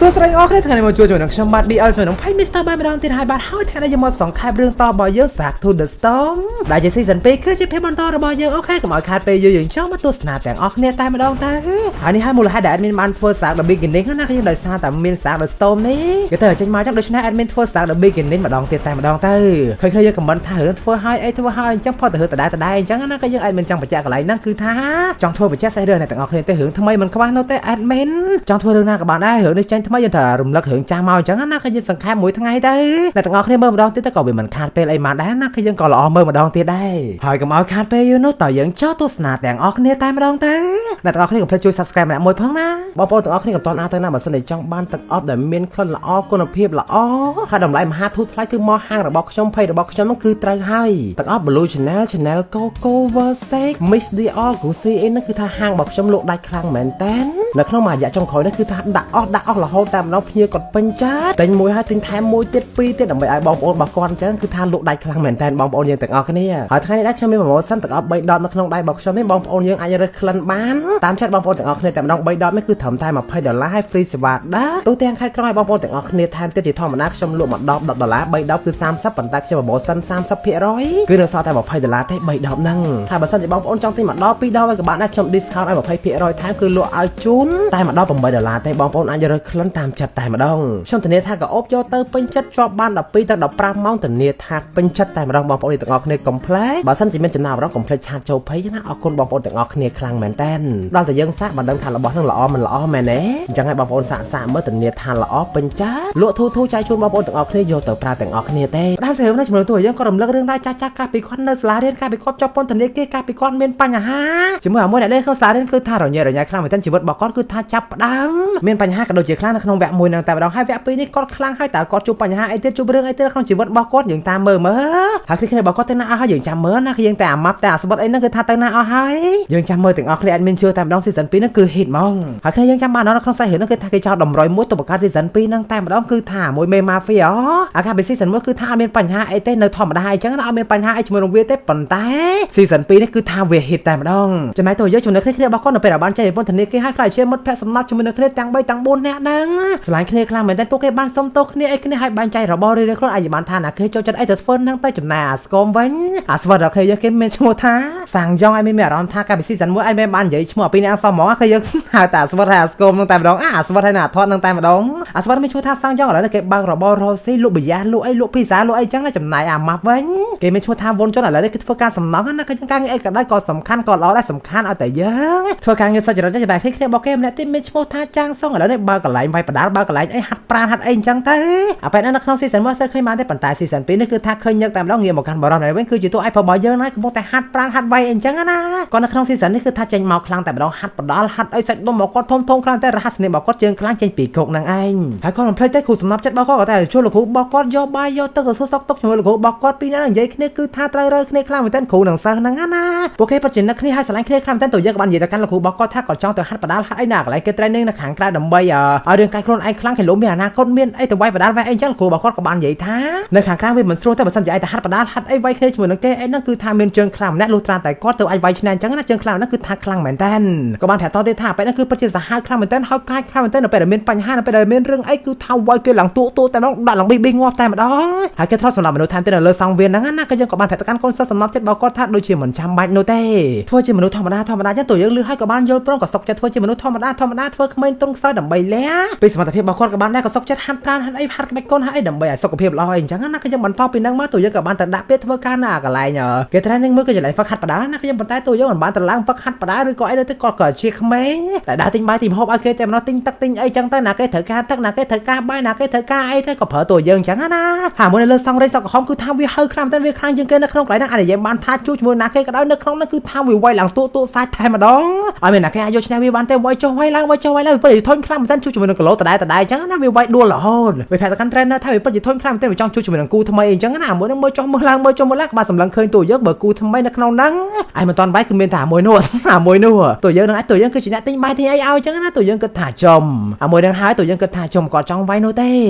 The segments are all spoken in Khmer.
សួស្តីអ្នកនរគ្នាថ្ងៃនេះមកជួបជាមួយនឹងខ្ញុំបាទ BL ជាមួយនឹង Pai Mr. បាទម្ដងទៀតហើយបាទហើយថ្ងៃនេះយើងមកសង្ខេបរឿងតរបស់យើង Zack to the Storm ដែលជា Season 2គឺជាភាពបន្តរបស់យើង OK កុំឲ្យខាតពេលយូរយើងចង់មកទស្សនាទាំងអស់គ្នាតែម្ដងទៅហើយនេះហើយមូលហេតុដែល admin បានធ្វើ Zack the Beginning ណាគឺយើងដោយសារតែមាន Zack the Storm នេះគេទៅចេញមកចឹងដូច្នេះ admin ធ្វើ Zack the Beginning ម្ដងទៀតតែម្ដងទៅឃើញគ្នាយើង comment ថារឿងធ្វើហើយអីធ្វើហើយអញ្ចឹងផុតទៅរឿងដដែលដដែលអញ្ចឹងណាក៏យើង admin ចង់បញ្ជាក់កន្លែងហ្នឹងគឺថាចង់ធ្វើបញ្ជាក់សាច់រឿងអ្នកទាំងអស់គ្នាទេរឿងថ្មីមិនខ្វះនោះទេ admin ចង់ធ្វើរឿងណាក៏បានដែររឿងនេះចេញថ្មីយើងត្រូវរំលឹករឿងចាស់មកអញ្ចឹងណាគឺយើងសង្ខេបមួយថ្ងៃទៅអ្នកទាំងអស់គ្នាមើលម្ដងទៀតទៅក៏វាមិនខាតពេលអីមកដែរណាគឺយើងក៏ល្អមើលម្ដងទៀតដែរហើយកុំឲ្យខាតពេលយូរនោះតើយើងចូលទស្សនាទាំងអស់គ្នាតែម្ដងទៅអ្នកទាំងអស់គ្នាកុំភ្លេចជួយ Subscribe ម្នាក់មួយផងណាបងប្អូនទាំងអស់គ្នាកុំតន់អាទៅណាបើសិនជាចង់បានទឹកអប់ដែលមានក្លិនល្អគុណភាពល្អហើយតម្លៃមហាធូរថ្លៃគឺមកហាងរបស់ខ្ញុំភ័យរបស់ខ្ញុំនោះគឺត្រូវហើយទឹកអប់ Blue Channel Channel Coco Versace Miss Dior Gucci អីហ្នឹងគឺថាហាងរបស់ខ្ញុំលក់ដាច់ខ្លាំងមែនតើនៅក្នុងមួយរយៈចុងក្រោយនេះគឺថាដាក់អស់ដាក់អស់រហូតតែម្ដងភ្ញៀវគាត់ពេញចិត្តទិញមួយហើយទិញថែមមួយទៀតពីរទៀតដើម្បីឲ្យបងប្អូនរបស់គាត់អញ្ចឹងគឺថាលក់ដាច់ខ្លាំងមែនតើបងប្អូនយើងទាំងអស់គ្នាហើយថ្ងៃនេះដែរខ្ញុំមាន promotion ទឹកអប់3ដបនៅក្នុងដៃរបស់ខ្ញុំនេះបងប្អូនយើងអាចរើសក្លិនបានតាមចិត្តបងប្អូនទាំងអស់គ្នាតែម្ដង3ដបនេះគឺត្រឹមតែ20ដុល្លារហើយ free សេវាដែរទូទាំងខេត្តក្រុងឲ្យបងប្អូនទាំងអស់គ្នាថែមទៀតជាធម្មតាខ្ញុំលក់មួយដប10ដុល្លារ3ដបគឺ30ប៉ុន្តែខ្ញុំ promotion 30%គឺនៅសល់តែ20ដុល្លារទេ3ដបហ្នឹងហើយបើសិនជាបងប្អូនចង់ទិញមួយដប2ដបឲ្យក៏បានដែរខ្ញុំ discount ឲ្យ20%ថែមគឺលក់ឲ្យជូនតែមួយដប8ដុល្លារទេបងប្អូនអាចរើសក្លិនតាមចិត្តតែម្ដងខ្ញុំធានាថាក៏អូបយកទៅពេញចិត្តជាប់បាន12ទៅ15ម៉ោងធានាថាពេញចិត្តតែម្ដងបងប្អូនទាំងអស់គ្នាកុំភ្លេចបើសិនជាមានចំណាប់អារម្មណ៍កុំភ្លេច chat ចូល page ណាអរគុណបងប្អូនទាំងអស់គ្នាខ្លាំងមែនតើដល់តែយើងសាកមិនដឹងថារបស់ហ្នឹងល្អមិនល្អមែនទេអញ្ចឹងឲ្យបងប្អូនសាកសាកមើលធានាថាល្អពេញចិត្តលក់ធូរធូរចែកជូនបងប្អូនទាំងអស់គ្នាយកទៅប្រើទាំងអស់គ្នាទេដើមសេរីណាជំនួយទូយើងក៏រំលឹករឿងដែរចាស់ចាស់កាលពីគាត់នៅសាលារៀនកាលពីគាត់ជាប់ពន្ធនាគារកាលពីគាត់មានបញ្ហាជាមួយមួយអ្នកលេងក្នុងសាលារៀនគឺថារញ៉េរញ៉ៃខ្លាំងមែនទែនជីវិតរបស់គាត់គឺថាចាប់ផ្ដើមមានបញ្ហាក៏ដូចជាខ្លាំងនៅក្នុងវគ្គមួយហ្នឹងតែម្ដងហើយវគ្គពីរនេះគាត់ខ្លាំងហើយតើគាត់ជួបបញ្ហាអីទៀតជួបរឿងអីទៀតក្នុងជីវិតរបស់គាត់យើងតាមមើលមើលហើយគឺគ្នារបស់គាត់ទៅណាអស់ហើយយើងចាំមើលណាគឺយើងតែអាម៉ាប់តែអាស្បត់អីហ្នឹងគឺថាទៅណាអស់ហើយយើងចាំមើលទាំងអស់គ្នា admin ជឿតែម្ដង season 2ហ្នឹងគឺ hit ហ្មងហើយគ្នាយើងចាំបាននៅក្នុងសាច់រឿងហ្នឹងគឺថាគេចោលតម្រុយមួយទៅបង្កើត season 2ហ្នឹងតែម្ដងគឺថាមួយមេ mafia អាកាលពី season 1គឺថាអត់មានបញ្ហាអីទេនៅធម្មតាអីចឹងណាអត់មានបញ្ហាអីជាមួយនឹងវាទេប៉ុន្តែ season 2នេះគឺថាវា hit តែម្ដងចំណែកទៅយើងចំណេះគ្នារបស់គាត់នៅពេលដែលបានចេញពីពន្ធនាគារហើយខ្លាចជាមិត្តភក្តិសំណប់ជាមួយនឹងគ្នាទាំង3ទាំង4នាក់ហ្នឹងស្រឡាញ់គ្នាខ្លាំងមែនទែនពួកគេបានសុំទោសគ្នាអីគ្នាហើយបែងចែករបររៀងៗខ្លួនអាចបានថាណាគេចូលចិត្តអីទៅធ្វើហ្នឹងទៅចំណែកអាស្គមវិញអាស្វិតដល់គ្នាយើងគេមានឈ្មោះថាសាងយ៉ងឲ្យមានអារម្មណ៍ថាកាលពី season 1ឲ្យមានបាននិយាយឈ្មោះពីរនាក់សោះហ្មងគឺយើងហៅតែអាស្វិតហើយអាស្គមហ្នឹងតែម្ដងអាស្វិតហើយណាអាថតហ្នឹងតែម្ដងអាស្វិតមានឈ្មោះថាសាងយ៉ងឥឡូវនេះគេបើករបររកស៊ីលក់បយ៉ាលក់អីលក់ភីសាលក់អីចឹងណាចំណែកអាម៉ាប់វិញគេមានឈ្មោះថាវុនចុនឥឡូវនេះគេធ្វើការសំណង់ណាគឺការងារអីក៏ដោយក៏សំខាន់ក៏ល្អដែរសំខាន់ឲ្យតែយើងធ្វើការងារសុចរិតចឹងតែគ្នារបស់គេម្នាក់ទៀតមានឈ្មោះថាចាងសុងឥឡូវនេះបើកន្លែងវាយបដាលបើកន្លែងអីហាត់ប្រានហាត់អីចឹងទៅអាពេលនៅក្នុង season 1សើឃើញបានទេប៉ុន្តែ season 2នេះគឺថាឃើញញឹកតែម្ដងងាកមកកាន់បរោះនេះវិញគឺជាតួឯករបស់យើងណាកំពុងតែហាត់ប្រានហាត់វាយអីចឹងណាគាត់នៅក្នុង season នេះគឺថាចេញមកខ្លាំងតែម្ដងហាត់បដាលហាត់អីសាច់ដុំមកគាត់ធំធំខ្លាំងតែរហស្សនាមរបស់គាត់ជើងខ្លាំងចេញពីគុកនឹងឯងហើយគាត់មិនភ្លេចទេគ្រូសំណប់ចិត្តរបស់គាត់ក៏តែជួលលោកគ្រូរបស់គាត់យកបាយយកទឹកទៅសួរសុខទុក្ខជាមួយលោកគ្រូរបស់គាត់ពីរនាក់និយាយគ្នាគឺថាត្រូវរើគ្នាខ្លាំងមែនទែនគ្រូនឹងសិស្សហ្នឹងណាពួកគេពិតជានឹកគ្នាហើយស្រឡាញ់គ្នាខ្លាំងមែនទែនទៅយើងក៏បាននិយាយទៅកាន់លោកគ្រូរបស់គាត់ថាគាត់ចង់ទៅហាត់បដាលហាត់អីណាកន្លែងគេ training នៅខាងក្រៅដើម្បីឲ្យរាងកាយខ្លួនឯងខ្លាំងគេលំមានអនាគតមានអីទៅវាយបដាលវាយអីចឹងគ្រូរបស់គាត់ក៏បាននិយាយថានៅខាងក្រៅវាមិនស្រួលទេបើសិនជាឯងទៅហាត់បដាលហាត់អីវាយគ្នាជាមួយនឹងគេអីហ្នឹងគឺថាមានជើងខ្លាំងម្នាក់លុះត្រាតែគាត់ទៅអាចវាយឈ្នះអញ្ចឹងណាជើងខ្លាំងហ្នឹងគឺថាខ្លាំងមែនតើក៏បានប្រាប់តទៀតថាពេលហ្នឹងគឺពិតជាសាហាវខ្លាំងមែនតើហើយកាយខ្លាំងមែនតើនៅពេលដែលមានបញ្ហានៅពេលដែលមានរឿងអីគឺថាវាយគេឡើងតួតួតែម្ដងដាក់ឡើងប៊ីប៊ីងាប់តែម្ដងហើយគេធ្លាប់សម្រាប់មនុស្សថែមទៀតនៅលើសង្វៀនហ្នឹងណាក៏យើងក៏បានប្រាប់ទៅកាន់កូនសិស្សសំណប់ចិត្តរបស់គាត់ថាដូចជាមិនចាំបាច់នោះទេធ្វើជាមនុស្សធម្មតាធម្មតាចឹងតើយើងលឺហើយក៏បានយល់ព្រមក៏សុខចិត្តធ្វើជាមនុស្សធម្មតាធម្មតាធ្វើក្មេងទុនខ្សោយដើម្បីលះពីសមត្ថភាពរបស់គាត់ក៏បានដែរក៏សុខចិត្តហាត់ប្រាណហាត់អីហាត់ក្បាច់កូនហាត់អីដើម្បីឲ្យសុខភាពល្អអីអញ្ចឹងណាក៏យើងបន្តពីហ្នឹងមកតើយើងក៏បានទៅដាក់ពាក្យធ្វើការនៅកន្លែងគេ training មួយក៏កន្លែងហ្វឹកហាត់បដាណាខ្ញុំប៉ុន្តែតើយើងមិនបានទៅឡើងហ្វឹកហាត់បដាឬក៏អីនោះទេគាត់ក៏ជាក្មេងដែលដើរទិញបាយទិញម្ហូបឲ្យគេតែម្ដងទិញទឹកទិញអីចឹងទៅណាគេត្រូវការទឹកណាគេត្រូវការបាយណាគេត្រូវការអីទៅក៏ប្រើតួយើងចឹងណាហើយមួយនៅលើសង្រេងសក់ក្រហមគឺថាវាហើខ្លាំងតែវាខ្លាំងជាងគេនៅក្នុងកន្លែងហ្នឹងអាចនិយាយបានថាជួជាមួយណាគេក៏ដោយនៅក្នុងហ្នឹងគឺថាវាវាយឡើងតួតួសាច់តែម្ដងឲ្យមានណាគេអាចយកឈ្នះវាបានទេវាយចុះវាយឡើងវាយចុះវាយឡើងវាពិតជាធុញខ្លាំងមែនទែនជួជាមួយនឹងគីឡូដដែលដដែលចឹងណាវាវាយដួលរហូតវាប្រាប់ទៅកាន់ trainer ថាវាពិតជាធុញខ្លាំងមែនទែនវាចង់ជួជាមួយនឹងគូថ្មីអីចឹងណាមួយហ្នឹងមើលចុះមើលឡើងមើលចុះមើលឡើងក៏បានសម្លឹងឃើញតួយើងបើគូថ្មីនៅក្នុងហ្នឹងឯងមិនតាន់វាយគឺមានតែមួយនោះអាមួយនោះតួយើងនឹងឯងតួយើងគឺជាអ្នកទិញបាយទិញអីឲ្យចឹងណាតួយើងគិតថាចំអាមួយនឹងហើយតួយើងគិតថាចំគាត់ចង់វាយនោះទេ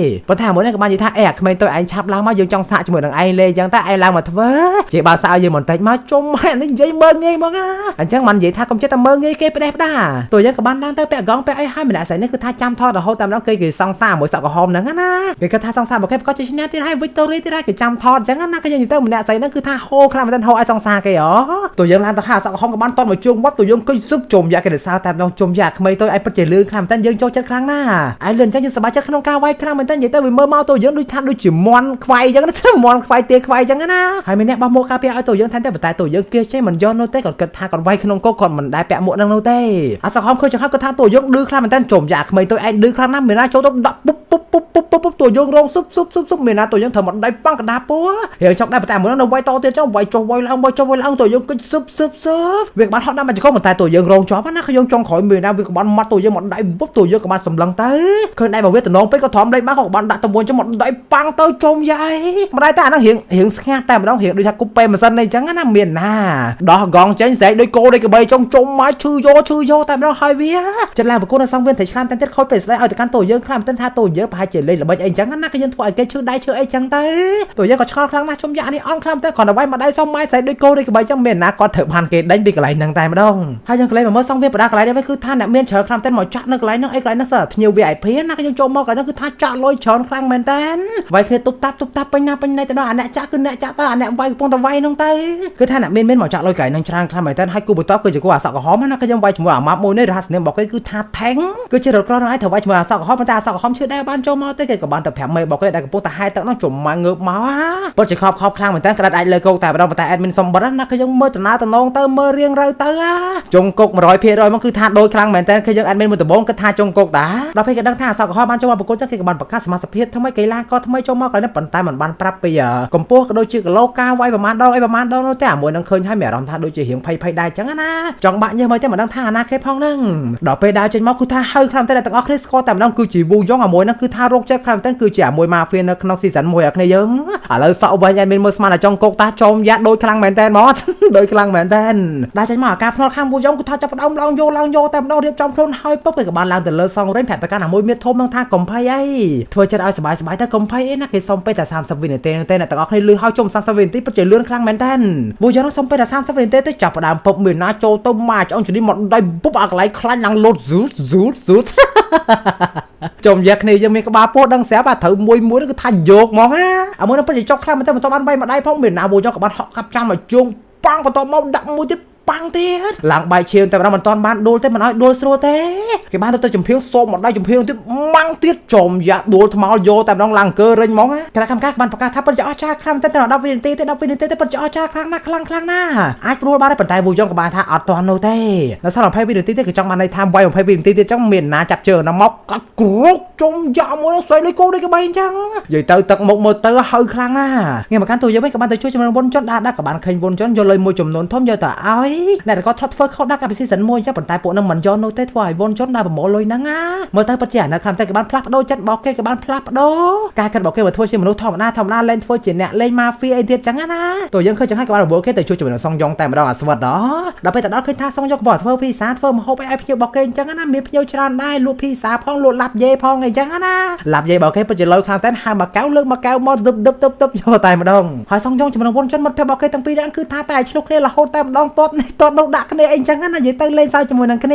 ប៉ុន្តែអាមួយនេះក៏បាននិយាយថាអេអាក្មេងតូចឯងឆាប់ឡើងមកយើងចង់សាកជាមួយនឹងឯងលេងចឹងតែឯងឡើងមកធ្វើជាបើសៅយើងបន្តិចមកជុំហើយនេះនិយាយមើលងាយហ្មងអញ្ចឹងមិននិយាយថាកុំចេះតែមើលងាយគេផ្ដេសផ្ដាតួយើងក៏បានឡើងទៅពាក់កងពាក់អីហើយម្នាក់ស្រីនេះគឺថាចាំថតរ រហូតតាមដល់គេគេសង្សារមួយសក់ក្រហមហ្នឹងណាគេគិតថាសង្សាររបស់គេប្រកាសជាឈ្នះទៀតហើយ victory ទៀតហើយគេចាំថតអញ្ចឹងណាគេយើងទៅម្នាក់ស្រីហ្នឹងគឺថាហូខ្លាំងមែនទែនហូឲ្យសង្សារគេហ៎តួយើងឡើងទៅហាសក់ក្រហមក៏បានតមកជើងវត្តតួយើងកិច្ចស៊ឹបជុំយ៉ាគេទៅសើតាមដល់ជុំយ៉ាក្មេងទៅឯងពិតជាលឿនខ្លាំងមែនទែនយើងចូលចិត្តខ្លាំងណាស់ឯងលឿនអញ្ចឹងយើងសប្បាយចិត្តក្នុងការវាយខ្លាំងមែនទែននិយាយទៅវាមើលមកតួយើងដូចថាដូចជាមន់ខ្វៃអញ្ចឹងណាមន់ខ្វៃទាខ្វៃអញ្ចឹងណាហើយមានអ្នកបោះមួកការពារឲ្យតួយើងថែមតែប៉ុន្តែតួយើងគេចេះមិនយកនោះទេគាត់គិតថាគាត់វាយក្នុងគោគាត់មិនដែលពាក់មួកនឹងនោះទេអាសក់ក្រហមឃើញចង្ហើគាត់ថាតួយើងឌឺខ្លាំងមែនទែនជុំយ៉ាក្មេងទៅឯងឌឺខ្លាំងណាស់មានណាចូលទៅដាក់ពុបពុបពុបពុបពុបតួយើងរងស៊ុបស៊ុបស៊ុបស៊ុបមានណាតួយើងត្រូវមកដៃប៉ាំងកដាពោះរៀងចុកដែរប៉ុន្តែមួយនៅវាយតទៀតចុះវាយចុះវាយឡើងវាយចុះវាយឡើងតួយើងកិច្ចស៊ឹបស៊ឹបស៊ឹបវាក៏បានហត់ដល់មកចកប៉ុន្តែតួយើងរងជាប់ណាយើងចុងក្រោយមានណាវាក៏បានម៉ាត់តួយើងមកដៃពុបតួយើងក៏បានសម្លឹងទៅឃើញដៃមកវាតំណងពេកក៏ទ្រាំលេងបានក៏បានដាក់តមួនចុះមកដៃប៉ាំងទៅជុំយាយម្ដាយតែអាហ្នឹងរៀងរៀងស្ងាត់តែម្ដងរៀងដូចថាគប់ពេម៉ាស៊ីនអីចឹងណាមានណាដោះកងចេញស្រែកដូចគោដូចក្របីចុងជុំមកឈឺយោឈឺយោតែម្ដងហើយវាចិត្តឡើងប្រគល់នៅសងវៀនត្រីឆ្លាមតែទៀតខូចពេលស្ដីឲ្យទៅកាន់តួយើងខ្លាំងមែនថាតួយើងប្រហែលជាលេងល្បិចអីចឹងណាគឺយើងធ្វើឲ្យគេឈឺដៃឈឺអីចឹងទៅតួយើងក៏ឆ្ងល់ខ្លាំងណាស់ជុំយ៉ានេះអន់ខ្លាំងមែនគ្រាន់តែវាយមកដៃសុំម៉ែស្រែកដូចគោដូចក្របីចឹងមានណាគាត់ត្រូវបានគេដេញពីកន្លែងហ្នឹងតែម្ដងហើយយើងកន្លែងមកមើលសងវៀនបដាកន្លែងនេះវិញគឺថាអ្នកមានច្រើនខ្លាំងមែនមកចាក់នៅកន្លែងហ្នឹងអីកន្លែងហ្នឹងសើភ្ញៀវ VIP ណាគឺយើងចូលមកកន្លែងហ្នឹងគឺថាចាក់លុយច្រើនខ្លាំងមែនតើវាយគ្នាទុបតាប់ទុបតាប់ពេញណាពេញណៃទៅដល់អាអ្នកចាក់គឺអ្នកចាក់ទៅអាអ្នកវាយកំពុងតែវាយហ្នឹងទៅគឺថាអ្នកមានមានមកចាក់លុយកន្លែងហ្នឹងច្រើនខ្លាំងមែនតើហើយគូបន្ទាប់គឺជាគូអាសក់ក្រហមណាគឺយើងវាយជាមួយអាម៉ាប់មួយនេះរហស្សនាមរបស់គេគឺថាថេងគឺជារថក្រហ្នឹងឯងត្រូវវាយជាមួយអាសក់ក្រហមប៉ុន្តែអាសក់ក្រហមឈឺដែរបានចូលមកទេគេក៏បានទៅប្រាប់មេរបស់គេដែលកំពុងតែហែទឹកហ្នឹងចំមកងើបមកពិតជាខប់ខប់ខ្លាំងមែនតើក្តាត់អាចលើគោកតែម្ដងប៉ុន្តែ admin សុំបិទណាគឺយើងមើលតំណតំណងទៅមើលរៀងរើទៅចុងគោក100%មកគឺថាដូចខ្លាំងមែនតើគឺយើង admin មួយដំបូងគិតថាចុងគោកតាដល់ពេលគេដឹងថាអាសក់ក្រហមបានចូលមកប្រកួតចឹងគេក៏បានប្រកាសសមាជិកភាពថ្មីកីឡាករថ្មីចូលមកកន្លែងនេះប៉ុន្តែមិនបានប្រាប់ពីកម្ពស់ក៏ដូចជាគីឡូការវាយប្រមាណដងអីប្រមាណដងនោះទេអាមួយនឹងឃើញហើយមានអារម្មណ៍ថាដូចជារៀងភ័យភ័យដែរចឹងណាចង់បាក់ញើសមកទេមិនដឹងថាអាណាគេផងហ្នឹងដល់ពេលដើរចេញមកគឺថាហៅខ្លាំងតែទាំងអស់គ្នាស្គាល់តែម្ដងគឺជាវូយ៉ងអាមួយហ្នឹងគឺថារោគចិត្តខ្លាំងតែគឺជាអាមួយម៉ាហ្វៀនៅក្នុង season 1អាគ្នាយើងឥឡូវសក់វិញឲ្យមានមើលស្មានតែចង់គោកតាចោមយ៉ាដូចខ្លាំងមែនតើមកដូចខ្លាំងមែនតើដើរចេញមកអាការផ្នត់ខាងវូយ៉ងគឺថាចាប់ផ្ដើមឡើងយកឡើងយកតែម្ដងរៀបចំខ្លួនហើយពុកគេក៏បានឡើងទៅលើសងរេនប្រាប់ទៅកាន់អាមួយមៀតធំហ្នឹងថាកំភៃអីធ្វើចិត្តឲ្យសบายសบายទៅកំភៃអីណាគេសុំពេលតែ30វិនាទីទេអ្នកទាំងអស់គ្នាលឺហើយជុំ30វិនាទីពិតជាលឿនខ្លាំងមែនតើវូយ៉ងសុំពេលតែ30វិនាទីទៅចាប់ផ្ដើមពុកមានណាចូលទៅមកឆ្អឹងជំនាញមកដៃពុបអាកន្លែងខ្លាញ់ឡើងលោតស៊ូតស៊ូតស៊ូតចំយ៉ាគ្នាយើងមានក្បាលពោះដឹងស្រាប់អាត្រូវមួយមួយគឺថាយកហ្មងណាអាមួយនោះពិតជាចុកខ្លាំងមែនតើមិនតបានបាយម្ដាយផងមានណាមួយយកក៏បានហក់កាប់ចាំមកជើងប៉ាំងបន្តមកដាក់មួយទៀតប៉ាំងទៀតឡើងបាយឈាមតែម្ដងមិនតាន់បានដួលទេមិនឲ្យដួលស្រួលទេគេបានទៅចំភៀងសូមមកដៃចំភៀងទៀតម៉ាំងទៀតចំយ៉ាដួលថ្មោលយកតែម្ដងឡើងកើរិញហ្មងគណៈកម្មការបានប្រកាសថាពិតជាអស្ចារ្យខ្លាំងតែដល់10វិនាទីទេ10វិនាទីទេពិតជាអស្ចារ្យខ្លាំងណាស់ខ្លាំងខ្លាំងណាស់អាចព្រួលបានទេប៉ុន្តែវូយ៉ងក៏បានថាអត់តាន់នោះទេនៅសល់20វិនាទីទេគឺចង់បានន័យថាវាយ20វិនាទីទៀតចឹងមានណាចាប់ជើងណាមកកាត់គ្រុកចំយ៉ាមួយនោះស្អីដូចគោដូចក្បីអញ្ចឹងនិយាយទៅទឹកមុខមើលទៅហើយខ្លាំងណាស់ងាយមកកាន់ទូយើងវិញក៏បានទៅជួយជាមួយវុនចុនដាក់ក៏បានឃើញវុនចុនយកលុយមួយចំនួនធំយកទៅឲ្យអ្នកក៏ថត់ធ្វើខុសដាក់កាលពី season 1អញ្ចឹងប៉ុន្តែពួកនឹងមិនយកនោះទេធ្វើឲ្យវុនចុនដល់ប្រមូលលុយហ្នឹងណាមើលទៅពិតជាអាណិតខ្លាំងតែគេបានផ្លាស់ប្ដូរចិត្តរបស់គេគេបានផ្លាស់ប្ដូរការគិតរបស់គេមកធ្វើជាមនុស្សធម្មតាធម្មតាលែងធ្វើជាអ្នកលេងម៉ាហ្វៀអីទៀតចឹងណាតើយើងឃើញចឹងហើយក៏បានរវល់គេទៅជួយជាមួយនឹងសុងយ៉ងតែម្ដងអាស្វិតដល់ពេលទៅដល់ឃើញថាសុងយ៉ងក៏ធ្វើភីសាធ្វើម្ហូបអីឲ្យភ្ញៀវរបស់គេអញ្ចឹងណាមានភ្ញៀវច្រើនដែរលក់ភីសាផងលក់ឡាប់យេផងអីចឹងណាឡាប់យេរបស់គេពិតជាលុយខ្លាំងតែហៅមកកៅលើកមកកៅមកដឹបដឹបដឹបដឹបយកតែម្ដងហើយសុងយ៉ងជាមួយនឹងវុនចុនមិត្តភក្តិរបស់គេទាំងពីរនាក់គឺថាតែឆ្លុះគ្នារហូតតែម្ដងទាត់នេះទាត់នោះដាក់គ្នាអីចឹងណានិយាយទៅលេងសើចជាមួយនឹងគ្ន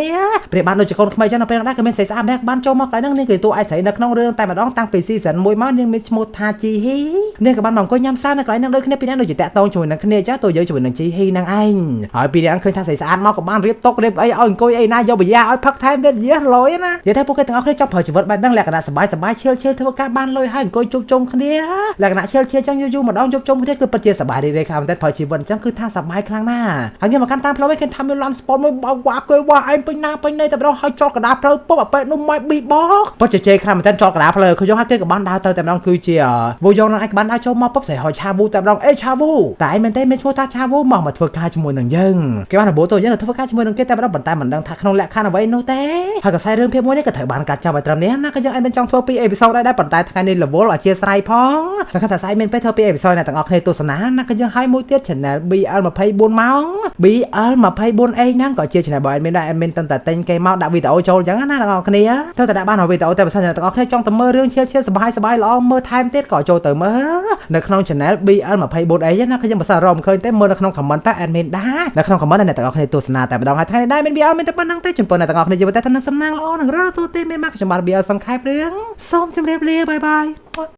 ាប្រៀបបានដូចជាកូនក្មេងចឹងនៅពេលនោះដែរក៏មានស្រីស្អាតម្នាក់បានចូលមកកន្លែងហ្នឹងនាងគេតួឯស្រីនៅក្នុងរឿងតែម្ដងតាំងពី season 1មកនាងមានឈ្មោះថាជីហ៊ីនាងក៏បានមកអង្គុយញ៉ាំស្រានៅកន្លែងហ្នឹងដូចគ្នាពីរនាក់ដូចជាតាក់ទងជាមួយនឹងគ្នាចាតួយើងជាមួយនឹងជីហ៊ីហ្នឹងឯងហើយពីរនាក់ឃើញថាស្រីស្អាតមកក៏បានរៀបតុករៀបអីឲ្យអង្គុយអីណាយកបយ៉ាឲ្យផឹកថែមទៀតយះលុយណានិយាយថាពួកគេទាំងអស់គ្នាចង់ប្រើជីវិតបែបហ្នឹងលក្ខណៈសប្បាយសប្បាយឈៀលឈៀលធ្វើការបានលុយហើយអង្គុយជួបជុំគ្នាលក្ខណៈឈៀលឈៀលចឹងយូរយូរម្ដងជួបជុំគ្នាគឺពិតជាសប្បាយរីករាយខ្លាំងមែនទែនប្រើជីវិតអញ្ចឹងគឺថាសប្បាយខ្លាំងណាស់ហើយខ្ញុំមកកាន់តាមផ្លូវឯងឃើញថាមានឡានស្ពតមួយបើកវ៉ាគេវ៉ាឯងពេញណាពេញណីតែម្ដងហើយចតកដាផ្លូវពុបអាពេនោះមកប៊ីបកពិតជាជេរខ្លាំងមែនទែនចតកដាផ្លូវគឺយកឲ្យគេក៏បានដើរទៅតែម្ដងគឺជាវូយ៉ងនឹងឯងក៏បានដើរចូលមកពុបស្រីហយឆាវូតែម្ដងអេឆាវូតែឯងមែនទេមានឈ្មោះថាឆាវូមកមកធ្វើការជាមួយនឹងយើងគេបានរបួសទៅយើងទៅធ្វើការជាមួយនឹងគេតែម្ដងប៉ុន្តែមិនដឹងថាក្នុងលក្ខខណ្ឌអ្វីនោះទេហើយកសែរឿងភាពមួយនេះក៏ត្រូវបានកាត់ចប់ឲ្យត្រឹមនេះណាក៏យើងឯងមិនចង់ធ្វើពីអេពីសូតដែរប៉ុន្តែថ្ងៃនេះរវល់អធិស្ឋានផងសង្ឃឹមថាស្អែកមានពេលធ្វើពីអេពីសូតអ្នកទាំងអស់គ្នាទស្សនាណាក៏យើងឲ្យមួយទៀត Channel BL 24ម៉ោង BL24A ហ្នឹងក៏ជា channel របស់ admin ដែរ admin តាំងតែទិញគេមកដាក់វីដេអូចូលអញ្ចឹងណាអ្នកទាំងអស់គ្នាទៅតែដាក់បានវីដេអូតែបើសិនជាអ្នកទាំងអស់គ្នាចង់ទៅមើលរឿងឈៀលឈៀលសប្បាយសប្បាយល្អមើលថែមទៀតក៏ចូលទៅមើលនៅក្នុង channel BL24A ណាខ្ញុំបើសិនរកមិនឃើញទេមើលនៅក្នុង comment តែ admin ដែរនៅក្នុង comment អ្នកទាំងអស់គ្នាទស្សនាតែម្ដងហើយថ្ងៃនេះដែរមាន BL មានតែប៉ុណ្្នឹងទេចំពោះអ្នកទាំងអស់គ្នាជាតែនឹងសំណាងល្អនឹងរកទទួលទេមានមកខ្ញុំបាទ BL សង្ខេបរឿងសូមជម្រាបលាបាយបាយ។